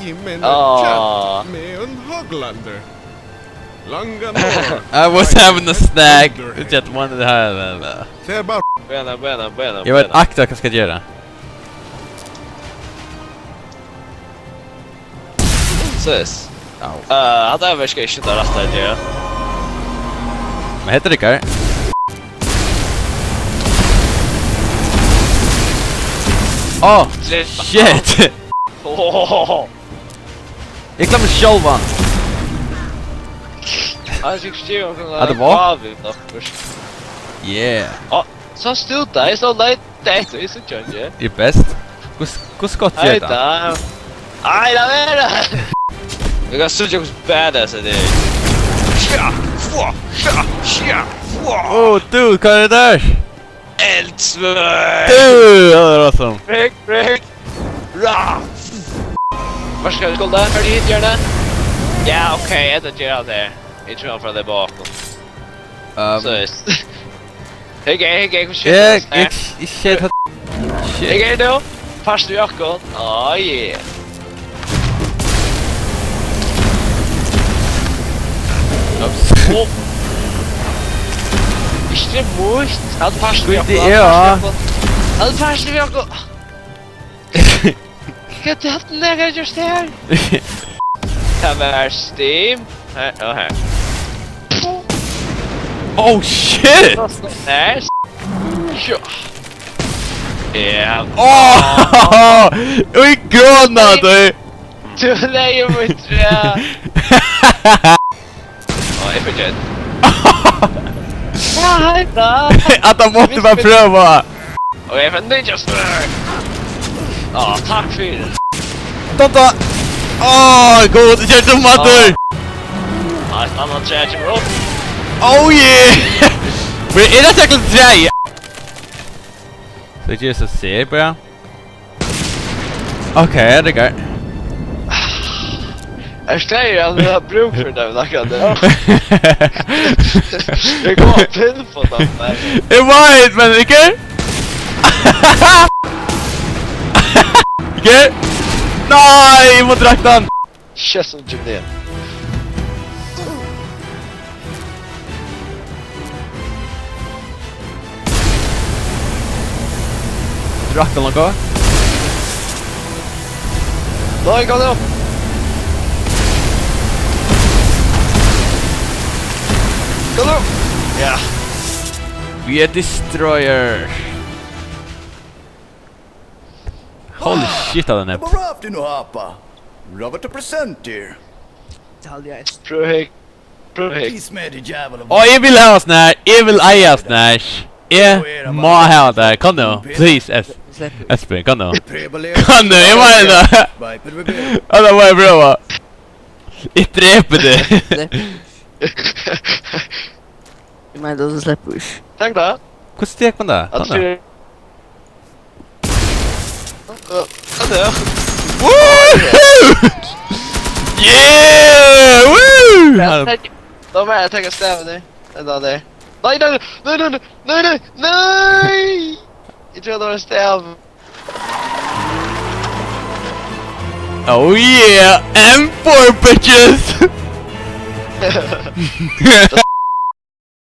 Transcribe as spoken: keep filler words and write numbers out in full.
Med en Åh. Chatt med en Hoglander. Langan I was having a snack. Just wanted to have a... Se bara. Buena, buena, buena, Eg veit buena. Akkurát hvat eg skal gera. Ses. Au. Uh, hatta er virkelig ikke det rette idé. Men heter det ikke? Åh, shit! Åh. Eg klári meg sjálvan. Hann er sikkert stig og... Ja, det var. Gavi nokk først. Yeah. Á, so stod det, so leit det, eg síggi hann ikki. Eg er best. Hvus-, hvussu gott ger tað? Nei, la vera. Vit kunnu síggja hvussu badass tað er. Sja, fua, sja, sja, fua. Åh, dude, hvat er det der? Eldsvøgg! Dude, that was awesome. Break, break. Ra. Hvar skal vi skjóta? Har er hitt hjørne. Ja, ok, eg tar gera det. Eg trúgvi hann frá tey bak. Um, so is. Hey, gay, hey, gay, hvat skjer? Eg, eg, eg skjót. Hey, gay, nú. Fast við okkum. Oh, yeah. Ups. Ikki mítt. Halt fast við okkum. Skjýt, ja. Halt fast við okkum. Hvat er hatta nakað just her? Tað var Steam. Her, og her. Oh, shit! Nice. Sure. Yeah. Oh! Ui, gona, du! Du leier mitt træ. Á, eg fekk ein. Ja, hei da. At hann mátti bara prøva. Ok, eg fekk ninja star. Á, takk fyri. Tonta! Á, god, eg kjenti um at dø. Á, eitt annað træ kemur upp. Oh yeah! Men er tað sikkurt træ? So eg geri so, sær bara. Ok, eg riggar. Ert tú sikker at tú hevur brúk fyri tað, nakað, ja? Eg kom á pinn á tað, men... Eg veit, men ikki. Ikki? Nei, eg má drekka hann. Kjeft sum kemur niður. Drakk hann nakað? Nei, kom nú! Kom nú! Ja. We are destroyer. Holy shit, hann er... Bara aftur nú, hapa. Robert to present, dear. Talja er... Prøv hygg. Prøv hygg. Peace, man, the devil of... Ó, eg vil hava sånn her. Eg vil eiga sånn her. Eg má hava tað. Kom nú, please, Es-, Espen, kom nú. Kom nú, eg meini tað. Ja, tað má eg prøva. Eg drepi teg. Eg meini, tú sleppur ikki. Takk da. Hvussu tekur man tað? At... Kom nú. Fyri... Kom nú. Woo! Yeah! Woo! Ja, takk. Tá má eg taka stavin í. Enda tað. Nei, nei, nei. Eg trúði tað var ein stav. Oh yeah, M four, bitches!